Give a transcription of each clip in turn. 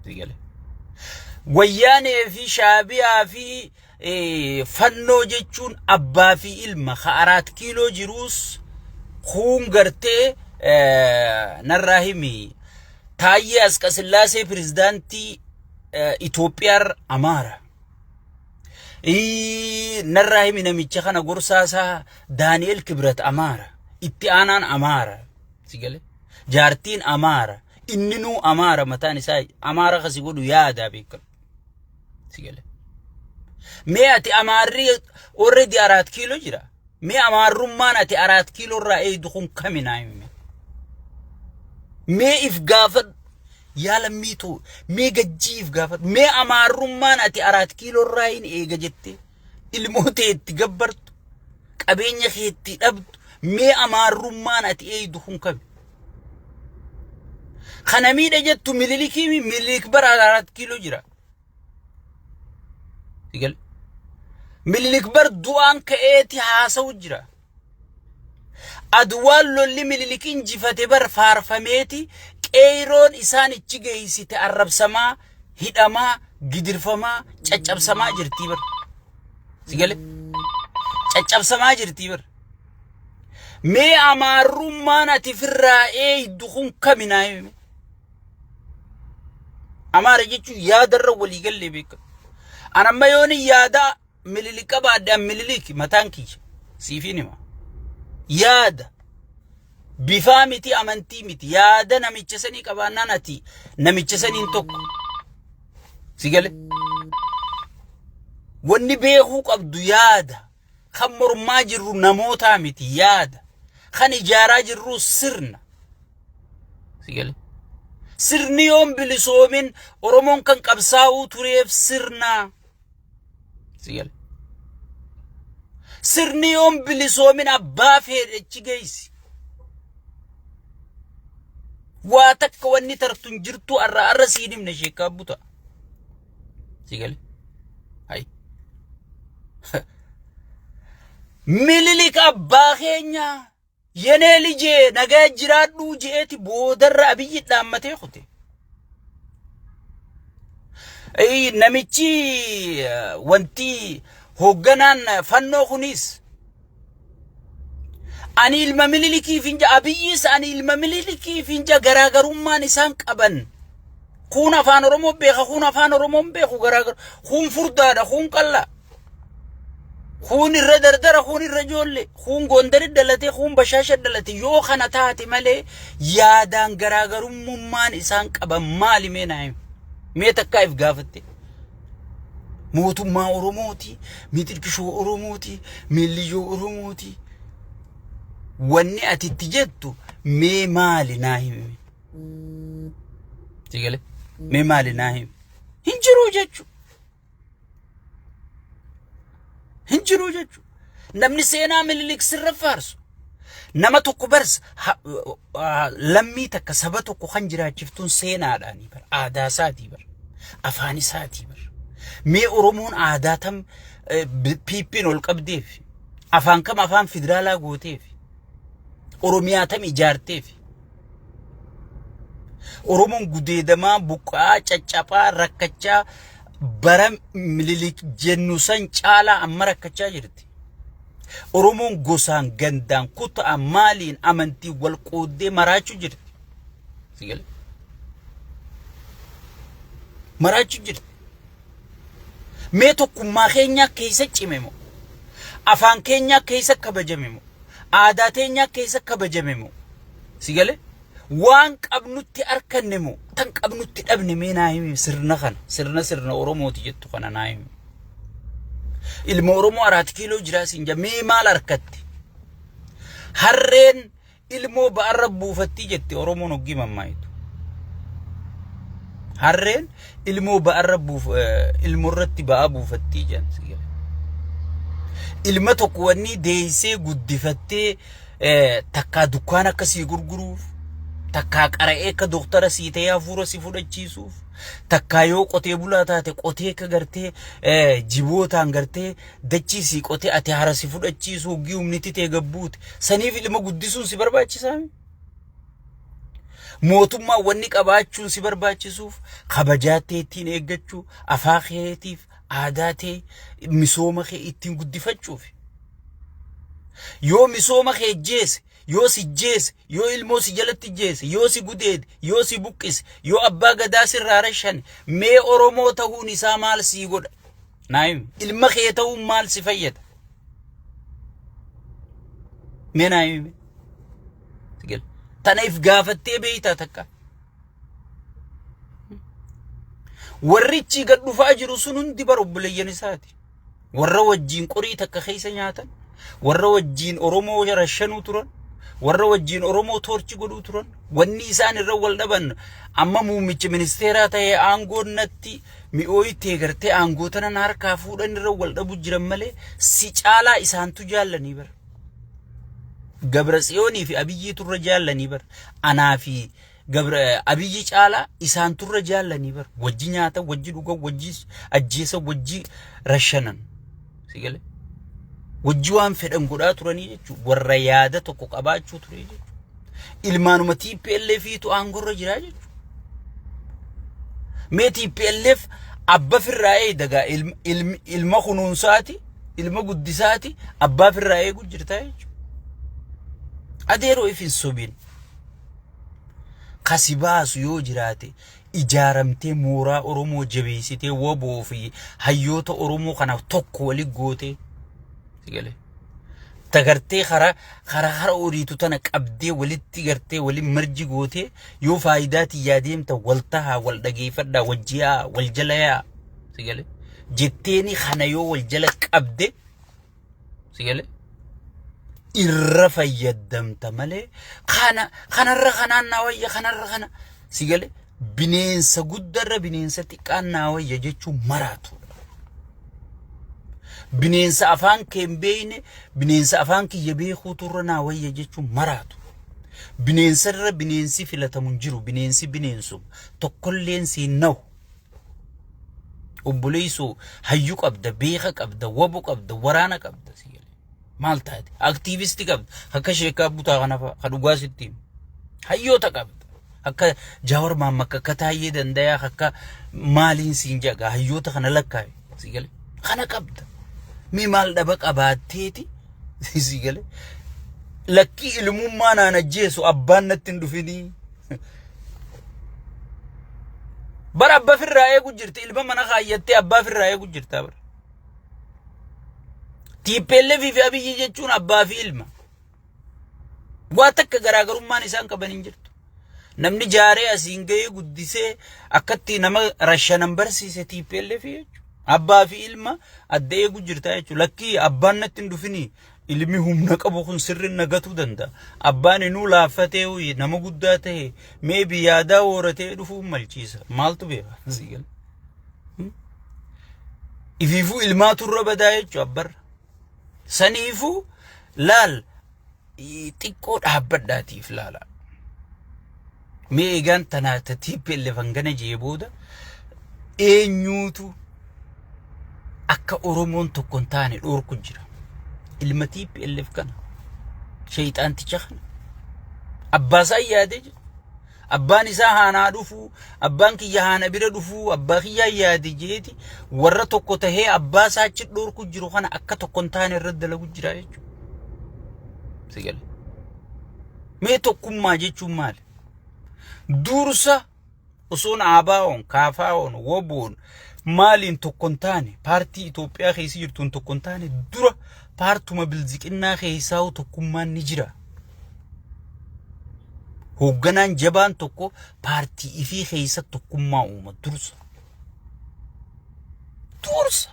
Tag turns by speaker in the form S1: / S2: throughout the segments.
S1: Sigale. Wayyaanee fi Shaabiyaa fi fannoo jechuun abbaa fi ilma ka Araat Kiiloo jiruus kuun gartee narraa himi Taayyee Asqasillaasee pirezidaantii Itoophiyaar Amaara. Narraa himi namicha kana gorsaasaa Daani'el Kibrat Amaara. Itti aanaan Amaara. Sigale. Jaartiin Amaara. Inninuu Amaara mataan isaa Amaara kasi godhu yaadaa beekadhu. Si gale. Mee ati Amaarri already Araat Kiiloo jira. Mee Amaarrummaan ati Araat Kiiloo irraa eegdu kun kami naa himi. Mee if gaafadhu. Yaa lammiituu mee gajjii if gaafadhu. Mee Amaarrummaan ati Araat Kiiloo irraa hin eega jettee ilmoo tee itti gabbartu qabeenya kee itti dhabdu mee Amaarrummaan ati eegdu kun kami. Kana miidha jettu Mililikii Mililik bara Araat Kiiloo jira. Sigale. Mililik bar du'aan ka'eeti haasa'u jira. Aduwaan lolli Mililik injifate bar faarfameeti qeeyroon isaan ichi geessite arrabsamaa, hidhamaa, gidirfamaa, caccabsamaa jirtii bar. Sigale. Caccabsamaa jirtii bar. Mee amaarrummaan ati firraa eeydu kun kami naa himi. Amaara jechuun yaadarra walii gallee beekama. An amma yoon yaada Mililik qabaadhe an Mililik mataan kiyya siifiin hima. Yaada bifaa miti amantii miti yaada namicha sanii qabaannaan ati namicha saniin tokko. Si gale? Wanni beekuu qabdu yaada. Kan mormaa jirru namootaa miti yaada. Kan ijaaraa jirru sirna. Si gale? Sirni yoon bilisoomin Oromoon kan qabsaa'uu tureef sirna. Si gale? Sirni yoon bilisoomin abbaa feedhechi geessi. Waa takka wanni tartu hin jirtu arra arra siin himne sheekkaa buta. Si gale? Hay. Mililik abbaa keenya yenee lijee nagaa jiraadhuu je'eeti boodarra Abiyyi dhaammatee kute. Namichi wanti hoogganaan fannoo kunis ani ilma Mililikiif hin ja'a, Abiyyiis ani ilma Mililikiif hin ja'a. Garaagarummaan isaan qaban kuun afaan Oromoo beeka, kuun afaan Oromoo hin beeku. Garaagar kuun furdaadha, kuun qal'aa, kuun irra dardara, kuun irra ijoollee, kuun Gondari dhalate, kuun Bashaasha dhalate. Yoo kana taate malee yaadaan garaagarummaan isaan qaban maali? Mee naa himi. Mee takkaa if gaafatte? Mootummaa Oromooti, mixirkishoo Oromooti, miilliyyoo Oromooti. Wanni ati itti jettu mee maali naa himi. Si galee? Mee maali naa himi. Hin jiruu jechuudha. Hin jiruu jechuudha. Namni seenaa Minilik sirra faarsu. Nama tokko bars lammii takka saba tokko kan jiraachiftuun seenaadhaanii bar aadaa isaatii bar afaan isaatii bar. Mee Oromoon aadaa tam piippiin ol qabdeef, afaan kam afaan federaalaa gooteef, Oromiyaa tam ijaarteef? Oromoon gudeedamaa, buqqa'aa, caccaphaa, rakkachaa bara Mililik jennu san caalaa amma rakkachaa jirti. Oromoon gosaan, gandaan, kutaan, maaliin, amantii wal qooddee maraachuu jirti. Si galee? Maraachuu jirti. Mee tokkummaa keenyaa keessa cime moo? Afaan keenyaa keessa kabajame moo? Aadaa teenyaa keessa kabajame moo? Si galee? Waan qabnutti arkanne moo? Tan qabnutti dhabne? Mee naa himi sirna kana. Sirna sirna Oromooti jettu kana naa himi. Ilma Oromoo Araat Kiiloo jiraa siin jaa mee maal harkatte? Harreen ilmoo ba'arra buufattii jette Oromoon hoggii mammaayitu. Harreen ilmoo ba'arra buuf ilmoo irratti ba'aa buufattii jedhan si gale. Ilma tokko wanni deessee guddifattee takkaa dukkaana akka sii gurguruuf, takkaa qara'ee akka doktara sii ta'ee hafuura si fudhachiisuuf, takkaa yoo qotee bulaa taate qotee akka gartee jibootaan gartee dachii sii qotee ati hara si fudhachiisu hoggii humniti tee gabbuute saniif ilma guddisuun si barbaachisaa? Mootummaa wanni qabaachuun si barbaachisuuf kabajaa tee ittiin eeggachuu, afaa keetiif, aadaa tee, misooma kee ittiin guddifachuuf. Yoo misooma kee jeese, yoo si jeese, yoo ilmoo si jalatti jeese, yoo si gudeede, yoo si buqqise, yoo abbaa gadaa sirraa rashane, mee Oromoo ta'uun isaa maal sii godha? Naa himi. Ilma kee ta'uun maal si fayyada? Mee naa himi. Tana if gaafattee beeytaa takka. Warrichi gad dhufaa jiru sun hundi bar obboleeyyan isaati. Warra wajjiin qorii takka keessa nyaatan, warra wajjiin Oromoo rashanuu turan, warra wajjiin Oromoo toorchi godhuu turan, wanni isaan irra wal dhaban amma muummicha ministeeraa ta'ee aangoon natti mi'ooytee gartee aangoo tana na harkaa fuudhan irra wal dhabu jiran malee si caalaa isaantu jaallanii bara. Gabra Tsiyoonii fi Abiyyii turra jaallanii bara. Anaa fi Gabra Abiyyi caalaa isaan turra jaallanii bara. Wajji nyaatan, wajji dhugan, wajji ajjeesan, wajji rashanan. Si galee? Wajji waan fedhan godhaa turanii jechuudha. Warra yaada tokko qabaachuu ture jechuudha. Ilmaanuma TPLFiitu aangorra jira jechuudha. Mee TPLF abba firraa eegda ilma kunuunsaati, ilma guddisaati, abbaa firraa eegu jirta jechuudha. Adeeroo if hin sobin. Kasi baasu yoo jiraate ijaaramtee mooraa Oromoo jabeessitee waboo fi hayyoota Oromoo kana tokko wali gootee si galee. Ta gartee kara kara kara oriitu tana qabdee walitti gartee waliin marji gootee yoo faayidaa tiyyaa deemta wal tahaa wal dhageeffadhaa wajjiyaa wal jala yaa si galee. Jetteeni kana yoo wal jala qabde Si galee? Irra fayyadamta malee kana kanarra kanaan naa wayya kanarra kana si galee bineensa guddarra bineensa xiqqaan naa wayya jechuun maraatuudha. Bineensa afaan kee hin beekne bineensa afaan kiyya beekuuturra naa wayya jechuun maraatu. Bineensarra bineensi filatamu hin jiru bineensi bineensuma tokkolleen siin nahu. Obboleessoo hayyu qabda, beeka qabda, wabo qabda, waraana qabda si galee. Maal taate? Aktiivisti qabda. Akka sheekaa butaa kana fa'a ka dhugaa sitti himu. Hayyoota qabda. Akka Jaawar Maammak, akka Taayyee Dandayaa, akka maaliin siin jaga hayyoota kana lakkaa'i si galee. Kana qabda. Mee maal dhaba qabaatteeti si galee. Lakkii ilmummaa naan ajjeesu abbaan natti hin dhufinii. Bara abba firraa eegu jirti ilma mana kaayyattee abbaa firraa eegu jirta bara. TPLF fi Abiyyi jechuun abbaa fi ilma. Waa takka garaagarummaan isaan qaban hin jirtu. Namni jaaree asiin gahee guddisee akkatti nama rashanan barsiise TPLF jechuudha. Abbaa fi ilma adda eegu jirta jechuudha. Lakkii abbaan natti hin dhufinii Ilmi humna qabu kun sirri na gatuu danda'a. Abbaan inuu laaffatee uyi nama guddaa ta'e maybe yaadaa hooratee dhufuu malchiisa. Maaltu beeka? Sii gala. Ifiifuu ilmaatu irra badaa jechuudha abbarra. Saniifuu laal xiqqoo dhaabbadhaatiif laala. Mee eegaan tanaa ta TPLF hangana jee booda eenyuutu akka Oromoon tokko hin taane dhoorku jira. Ilma TPLF kana sheeyxaanticha kana abbaa isaa yaadee jira. Abbaan isaa haanaa dhufuu, abbaan kiyya haana bira dhufuu, abbaa kiyyaa yaade jeeti warra tokko tahee abbaa isaa achi dhoorku jiru kana akka tokko hin taane irratti dalagu jira jechuudha. Si gale. Mee tokkummaa jechuun maali? Dursa osoon ABO'n, KFO'n, WBO'n maaliin tokko hin taane paartii Itoophiyaa keessa jirtuun tokko hin taane dura paartuma bilziqinnaa keessaa tokkummaan ni jira. Hoogganaan jabaan tokko paartii ifii keessa tokkummaa uuma dursa. Dursa.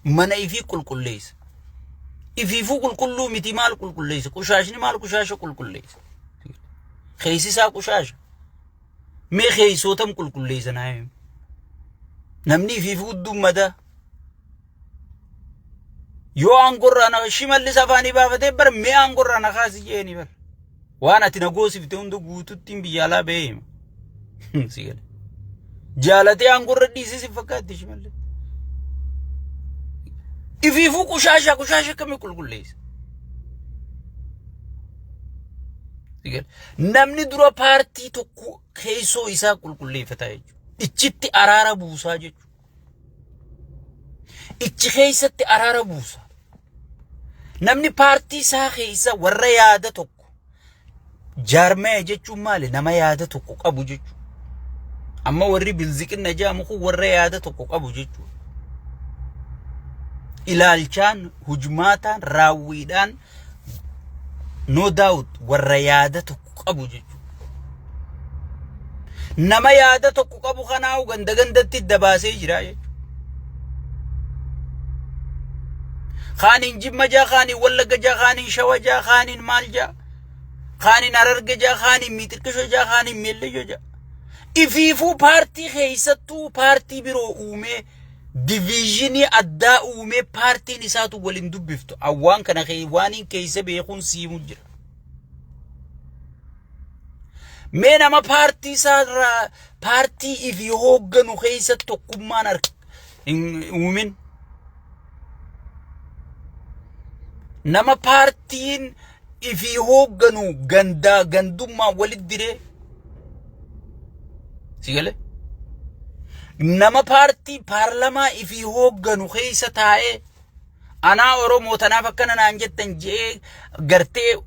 S1: Mana ifii qulqulleessa. Ifiifuu qulqulluu miti maal qulqulleessa? Qushaashni maal qushaasha qulqulleessa? Keessi isaa qushaasha. Mee keessootam qulqulleessa naa himi. Namni ifiifuu hudduun madaa. Yoo aangorraa na shimallis afaanii baafatee bar mee aangorraa na kaasi jeeni bar. Waan ati na goosifte hunda guututtiin biyya alaa ba'ee hima. Si gale. Jaalatee aangorra dhiisee si fakkaatti shimallis. Ifiifuu qushaasha qushaasha akkamii qulqulleessa? Namni dura paartii tokko keessoo isaa qulqulleeffataa jechuudha. Ichitti araara buusaa jechuudha. Ichi keessatti araara buusa. Namni paartii isaa keessa warra yaada tokko jaarmaya jechuun maali? Nama yaada tokko qabu jechuudha. Amma warri bilziqinna jedhamu kun warra yaada tokko qabu jechuudha. Ilaalchaan, hujmaataan, raawwiidhaan no doubt warra yaada tokko qabu jechuudha. Nama yaada tokko qabu kanaa ganda gandatti dabaasee jira jechuudha. Kaaniin Jimma jaa, kaaniin Wallagga jaa, kaaniin Shawa jaa, kaaniin maal jaa, kaaniin Hararge jaa, kaaniin Miixirqisho jaa, kaaniin Meelleyyoo jaa. Ifiifuu paartii keessattuu paartii biroo uumee diviizhinii addaa uumee paartiin isaatu waliin dubbiftu. Awwaan kana waaniin keessa beekuun siimu jira. Mee nama paartii isaarraa paartii ifii hoogganu keessa tokkummaan hin uumin. Nama paartiin ifii hoogganu gandaa gandummaa walitti diree. Si galee? Nama paartii paarlamaa ifii hoogganu keessa taa'ee anaa Oromoo tanaaf akkana naan jettan je'ee gartee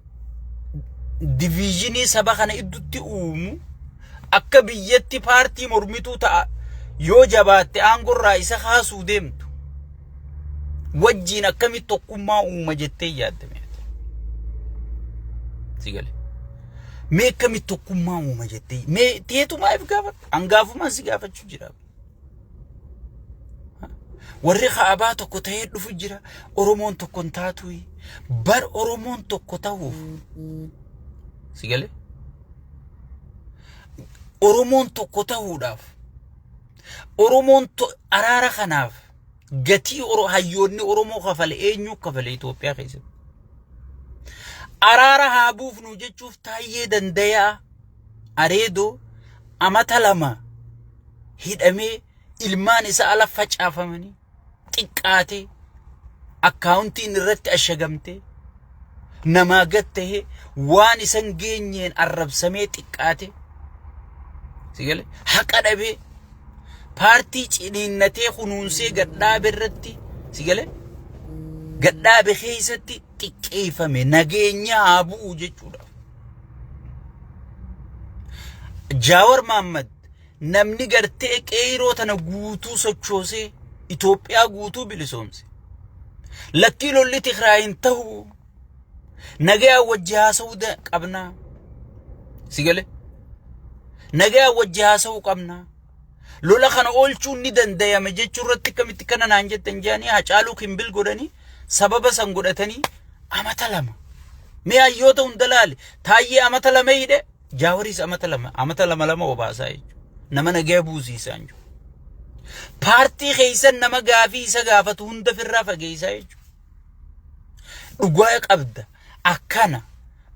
S1: diviizhinii saba kana iddutti uumu akka biyyatti paartii mormituu ta'a yoo jabaatte aangorraa isa kaasuu deemtu wajjiin akkamitti tokkummaa uuma jettee yaadda mee ati? Si gale. Mee akkamitti tokkummaa uuma jettee mee teetumaa if gaafadhu hangaafumaan si gaafachuu jira. Warri kaabaa tokko ta'ee dhufu jira. Oromoon tokko hin taatu. Bar Oromoon tokko ta'uuf. Si galee? Oromoon tokko ta'uudhaaf. Oromoon araara kanaaf gatii hayyoonni Oromoo kafale eenyu kafale Itoophiyaa keessatti. Araara haa buufnu jechuuf taayyee dandayaa areedoo amata 2 hidhamee ilmaan isaa ala facaafamanii xiqqaatee akkaawuntiin irratti ashagamtee namaa gad tahee waan isan geenyeen arrabsamee xiqqaatee si galee haqa dhabee paartii ciniinnatee kunuunsee gadhaabe irratti si galee gadhaabe keessatti xiqqeeffame nageenya haa bu'u jechuudha. Jaawar Mahaammad namni gartee qeeyroo tana guutuu sochoosee Itoophiyaa guutuu bilisoomse. Lakkii lolli Tigraay hin ta'u. Nagayaa wajji haasa'uu qabnaa. Si galee? Nagayaa wajji haasa'uu qabnaa. Lola kana oolchuun ni dandayama jechuu irratti akkamitti kana naan jettan jedhanii Hacaaluu kimbil godhanii sababa san godhatanii amata 2. Mee hayyoota hunda laali. Taayyee amata 2 hidhe Jaawariis amata 2 amata 2 2 obaasaa jechuudha. Nama nagaya buusiisaa hin jiru. Paartii keessan nama gaafii isa gaafatu hunda firraa fageessaa jechuudha. Dhugaa qabda akkana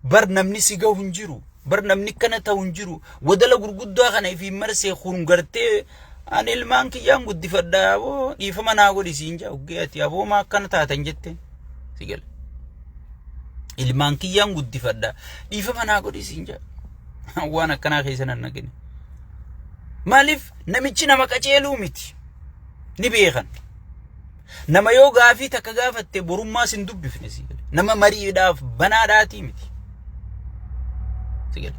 S1: bar namni si gahu hin jiru bar namni akkana ta'u hin jiru wadala gurguddaa kana ifiin marsee kun gartee ani ilmaan kiyyaan guddifadha aboo dhiifama naa godhi siin jaa uggee ati aboo maa akkana taatan jette si gala. Ilmaan kiyyaan guddifadha. Dhiifama naa godhi siin jedha. Waan akkanaa keessa nan naqine. Maaliif namichi nama qaceeluu miti. Ni beekan. Nama yoo gaafii takka gaafatte borummaa sin dubbifne si gale. Nama mariidhaaf banaadhaatii miti. Si gale.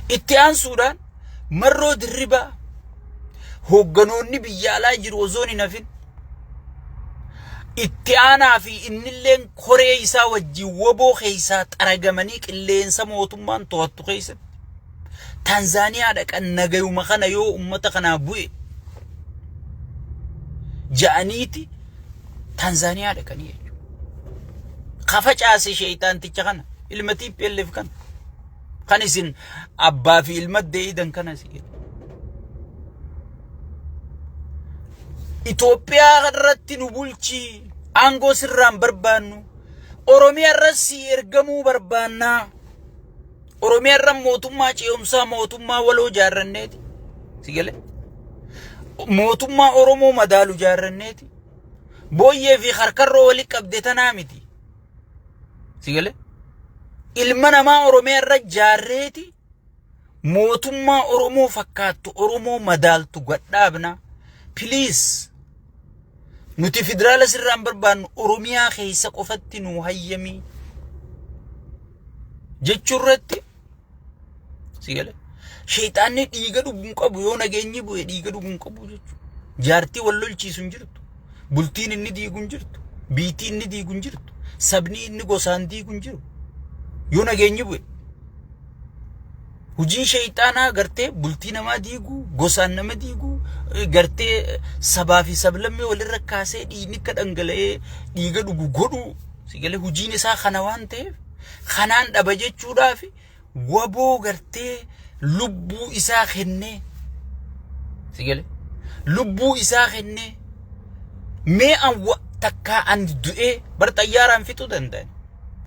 S1: Itti aansuudhaan marroo dirribaa hoogganoonni biyya alaa jiru osoo hin hafin itti aanaa fi innilleen koree isaa wajjin woboo keessaa xaragamanii qilleensa mootummaan to'attu keessatti Taanzaaniyaa dhaqan nagayuma kana yoo ummata kanaa bu'e ja'aniiti Taanzaaniyaa dhaqanii jechuudha. Ka facaase sheeyxaanticha kana ilma TPLF kana kan isin abbaa fi ilma deeyidan kana si jedhe. Itoophiyaa irratti nu bulchi aangoo sirraan barbaannu Oromiyaa irra si ergamuu barbaannaa Oromiyaa irra mootummaa ce'umsaa mootummaa waloo jaarranneeti si galee mootummaa Oromoo madaalu jaarranneeti booyyee fi harkarroo wali qabde tanaa miti si galee. Ilma namaa Oromiyaa irra jaarreeti mootummaa Oromoo fakkaattu, Oromoo madaaltu gadhaabna. Please, nuti federaala sirraan barbaannu, Oromiyaa keessa qofatti nu hayyamii jechuu irratti si gale. Sheexaanni dhiiga dhuguu hin qabu. Yoo nageenyi bu'e dhiiga dhuguu hin qabu jechuudha. Jaartii wal lolchiisu hin jirtu. Bultiin inni diigu hin jirtu. Biitii inni diigu hin jirtu. Sabni inni gosaan diigu hin jiru. Yoo nageenyi bu'e. Hojiin sheexaanaa gartee bultii namaa diiguu, gosaan nama diiguu, gartee sabaa fi sablammii walirra kaasee dhiigni akka dhangala'ee dhiiga dhugu godhuu. Si galee, hojiin isaa kana waan ta'eef kanaan dhaba jechuudhaaf waboo gartee lubbuu isaa kennee, si galee, lubbuu isaa kennee mee an takkaa an du'ee bar xayyaaraan fixuu danda'an.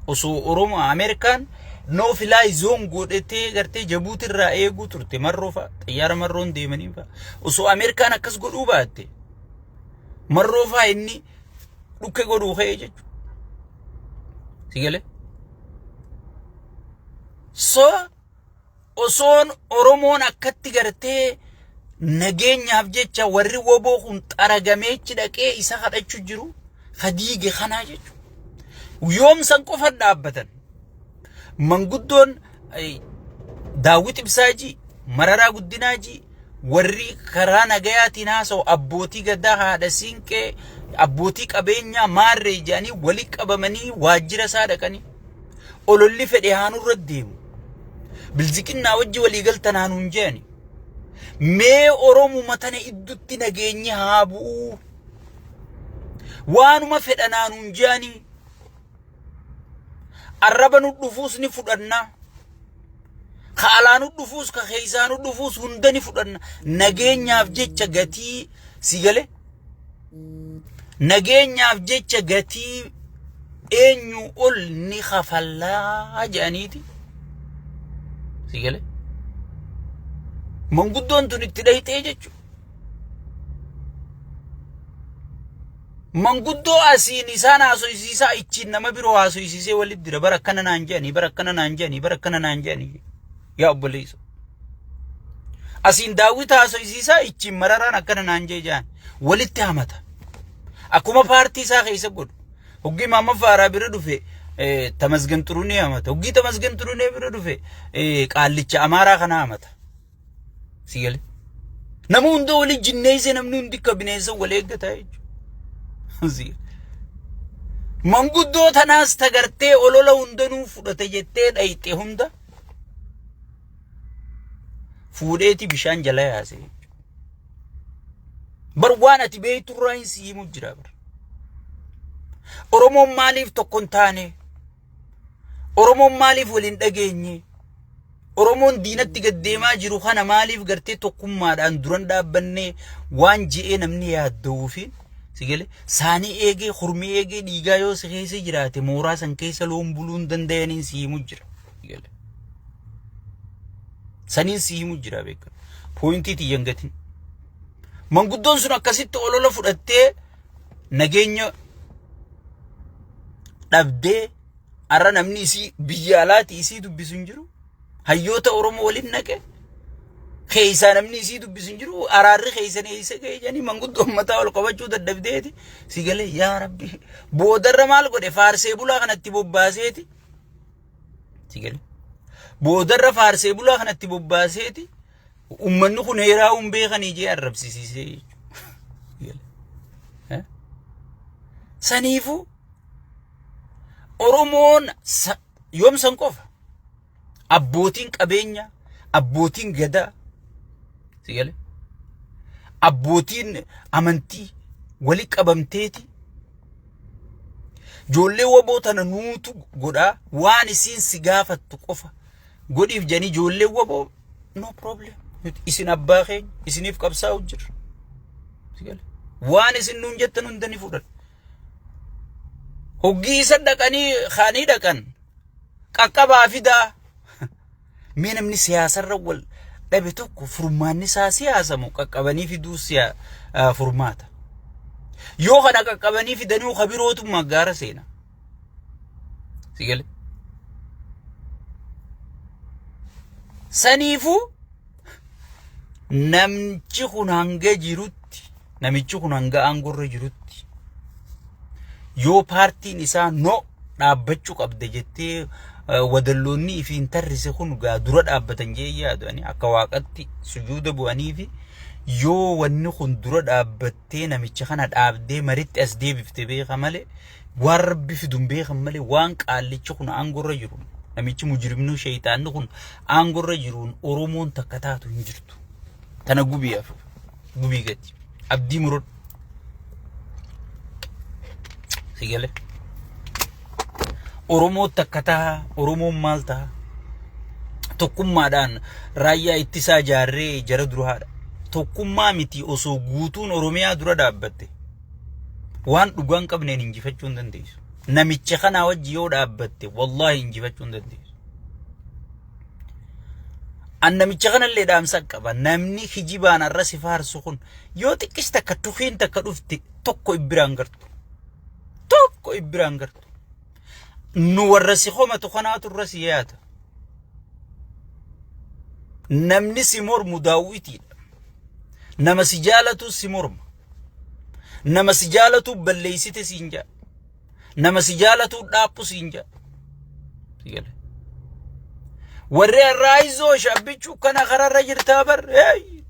S1: Osoo Oromoo Ameerikaan no fly zone godhatee gartee Jabuuti irraa eeguu turte, Marroo fa'a xayyaara Marroon deemanii fa'a, osoo Ameerikaan akkas godhuu baatte Marroo fa'a inni dhukke godhuu ka'ee jechuudha. Si galee? So osoon Oromoon akkatti gartee nageenyaaf jecha warri woboo kun xaragameechi dhaqee isa kadhachuu jiru kadiige kanaa jechuudha. Yoom san qofa dhaabbatan. Manguddoon Daawwit Ibsaajii, Mararaa Guddinaajii, warri karaa nagayaatiin haasa'u, abbootii gadaa, haadha siinqee, abbootii qabeenyaa maarree jedhanii walitti qabamanii waajjira isaa dhaqanii ololli fedhe haanurra deemu. Bilziqinnaa wajji waliigaltan haanuun jedhani. Mee Oromuma tana iddutti nageenyi haa bu'uu. Waanuma fedhan haanuun jedhanii. Arraba nu dhufuus ni fudhanna. Ka alaa nu dhufuus, ka keessaa nu dhufuus hunda ni fudhanna. Nageenyaaf jecha gatii, si gale. Nageenyaaf jecha gatii eenyu ol ni kafallaa jedhaniiti. Si gale. Manguddoon tun itti dhayxee jechuudha. Manguddoo asiin isaan haasofsiisaa, ichiin nama biroo haasofsiisee walitti dira. Bara akkana naan jedhanii, bara akkana naan jedhanii, bara akkana naan jedhanii, yaa obboleessa. Asiin Daawwit haasofsiisaa, ichiin Mararaan akkana naan jee jedhan walitti hamata. Akkuma paartii isaa keessa godhu. Hoggii Maamma Faaraa bira dhufe Tamasgan Xurunee hamata. Hoggii Tamasgan Xurunee bira dhufe qaallicha Amaaraa kana hamata. Si galee? Nama hunda waliin jinneessee namni hundi akka bineensa wal eeggata jechuudha. Si galee? Manguddoo tanaas tagartee olola hundanuu fudhate jettee dhayxe hunda fuudheeti bishaan jala yaase jechuudha. Bar waan ati beektu irraa hin si himu jira bar. Oromoon maaliif tokko hin taane? Oromoon maaliif waliin dhageenye? Oromoon diinatti gad deemaa jiru kana maaliif gartee tokkummaadhaan duran dhaabbannee waan je'ee namni yaadda'uu fi, si galee, saanii eegee hormii eegee dhiigaa yoo si keessa jiraate mooraa san keessa loon buluu hin danda'aniin si himu jira. Si galee. Saniin si himu jira beekan. Pointii tiyyan gatin. Manguddoon sun akkasitti olola fudhattee nageenya dhabdee har'a namni isii biyya alaati isii dubbisu hin jiru. Hayyoota Oromoo waliin naqe. Keessaa namni isii dubbisu hin jiru. Araarri keessan eessa ga'e jedhanii manguddoon mataa ol qabachuu dadhabdeeti. Si galee, yaa Rabbi. Boodarra maal godhe? Faarsee bulaa kanatti bobbaaseeti. Si galee. Boodarra faarsee bulaa kanatti bobbaaseeti. Uummanni kun heeraa hin beekanii jee arrabsisiisee jechuudha. Saniifuu Oromoon yoom san qofa abbootiin qabeenya, abbootiin gadaa, si galee, abbootiin amantii wali qabamteeti ijoollee waboo tana nuutu godhaa, waan isiin si gaafattu qofa godhiif jedhanii, ijoollee waboo no problem, isin abbaa keenya, isiniif qabsaa'u jirra, si galee, waan isin nuun jettan hunda ni fudhanna. Hoggii isa dhaqanii kaanii dhaqan qaqqabaa fidaa. Mee namni siyaasarra wal dhabe tokko furmaanni isaa siyaasamu qaqqabanii fiduu furmaata. Yoo kana qaqqabanii fidanii kabirootu maggaara seena. Si galee? Saniifuu namichi kun hanga jirutti, namichi kun hanga aangorra jirutti, yoo paartiin isaa no dhaabbachuu qabda jettee wadalloonni ifi hin tarrise kun gaa dura dhaabbatan jee yaadu. Ani akka waaqatti sujuuda bu'anii fi yoo wanni kun dura dhaabbattee namicha kana dhaabdee maritti as deebifte beeka malee, waan rabbi fidu hin beekan malee, waan qaallichi kun aangorra jiru, namichi mujrimnuu sheeyxaanni kun aangorra jiruun Oromoon takka taatu hin jirtu. Tana gubii hafu gubii gati abdii murodhu si galee. Oromoo takka taha, Oromoon maal taha? Tokkummaadhaan raayyaa ittisaa jaarree jara dura haadha. Tokkummaa miti, osoo guutuun Oromiyaa dura dhaabbatte waan dhugaa hin qabneen injifachuu hin dandeessu. Namicha kanaa wajji yoo dhaabbatte wallaahi injifachuu hin dandeessu. An namicha kanallee dhaamsa qaba. Namni kijibaan har'a si faarsu kun yoo xiqqis takka tukiin takka dhufte tokko ibbiraan gartu. Tokko ibbiraan gartu. Nu warra si komatu kanaatu irra si yaata. Namni si mormu daawwitiidha. Nama si jaalatu si morma. Nama si jaalatu balleessite siin jedha. Nama si jaalatu dhaaphu siin jedha. Si gale. Warri har'a shabbichuu kana kararra jirtaa bar,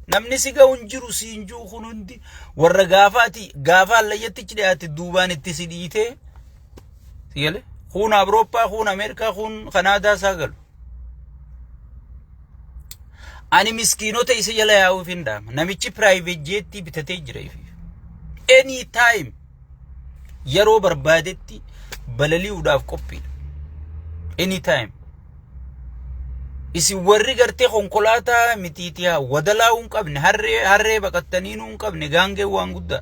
S1: namni si ga'u hin jiru siin jiru kun hundi warra gaafaati, gaafa allayyattichi dhiyaate duubaan itti si dhiitee, si gale. Kun Awurooppaa, kun Ameerikaa, kun Kanaadaa isaa galu. Ani miskiinota isa jala yaa'uuf hin dhaama. Namichi private jettii bitatee jira ifiif. Any time, yeroo barbaadetti balali'uudhaaf qophiidha. Any time. Isin warri gartee konkolaataa mitiitiyaa wadalaa hin qabne, harree harree baqattanii hin qabne, gaangee waan guddaa.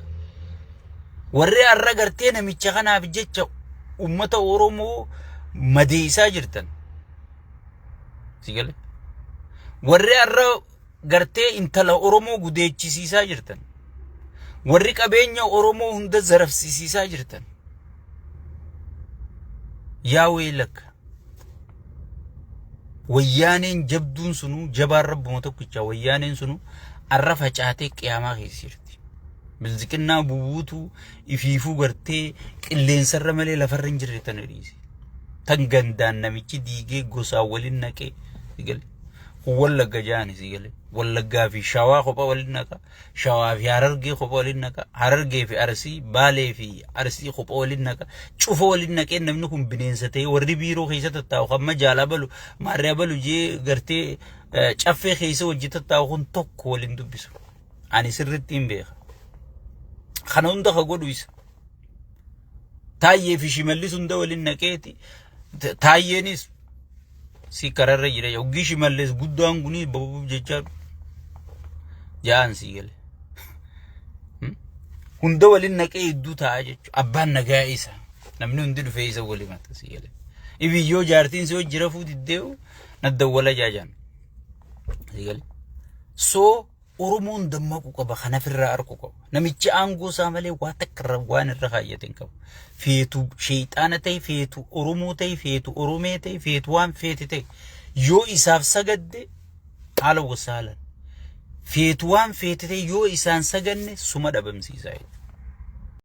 S1: Warri har'a gartee namicha kanaaf jecha uummata Oromoo madeessaa jirtan. Si galee? Warri har'a gartee intala Oromoo gudeechisiisaa jirtan. Warri qabeenya Oromoo hunda zarafsiisiisaa jirtan. Yaa weelakka. Wayyaaneen jabduun sunuu, jabaan rabbuma tokkicha, wayyaaneen sunuu arra facaatee qiyaamaa keessa jirti. Bilziqinnaa bubuutu ifiifuu gartee qilleensarra malee lafarra hin jirre tana dhiise. Tan gandaan namichi diigee gosaan waliin naqee, si gale. Kun Wallagga jaani, si gale. Wallaggaa fi Shawaa kopha waliin naqa. Shawaa fi Harargee kopha waliin naqa. Harargee fi Arsii, Baalee fi Arsii kopha waliin naqa. Cufa waliin naqee namni kun bineensa ta'ee warri biiroo keessa tattaa'u kan majaalaa balu maarriyaa balu jee gartee caffee keessa hojii tattaa'u kun tokko waliin dubbisu. Ani sirriitti hin beeka. Kana hunda ka godhu isa. Taayyee fi Shimallis hunda waliin naqeeti. Taayyeenis si kararra jira. Yoggii Shimallis guddaan kunis babuuf jechaa ja'an, sii gale. Hunda waliin naqee hedduu ta'a jechuudha. Abbaan nagaa isa. Namni hundi dhufee isa waliin mata, sii gale. Ibiyyoo jaartiin si hojii rafuu diddee'u naddawwala jaajaan. Sii gale. So Oromoon dammaquu qaba, kan ofirraa argu qaba. Namichi aangoo isaa malee waa takka irra waan irra kaayyate hin qabu. Feetu sheexaana ta'e, feetu Oromoo ta'e, feetu Oromee ta'e, feetu waan feete ta'e, yoo isaaf sagadde haala wasaalan. Feetu waan feete ta'e, yoo isaan saganne suma dhabamsiisaa jechuudha.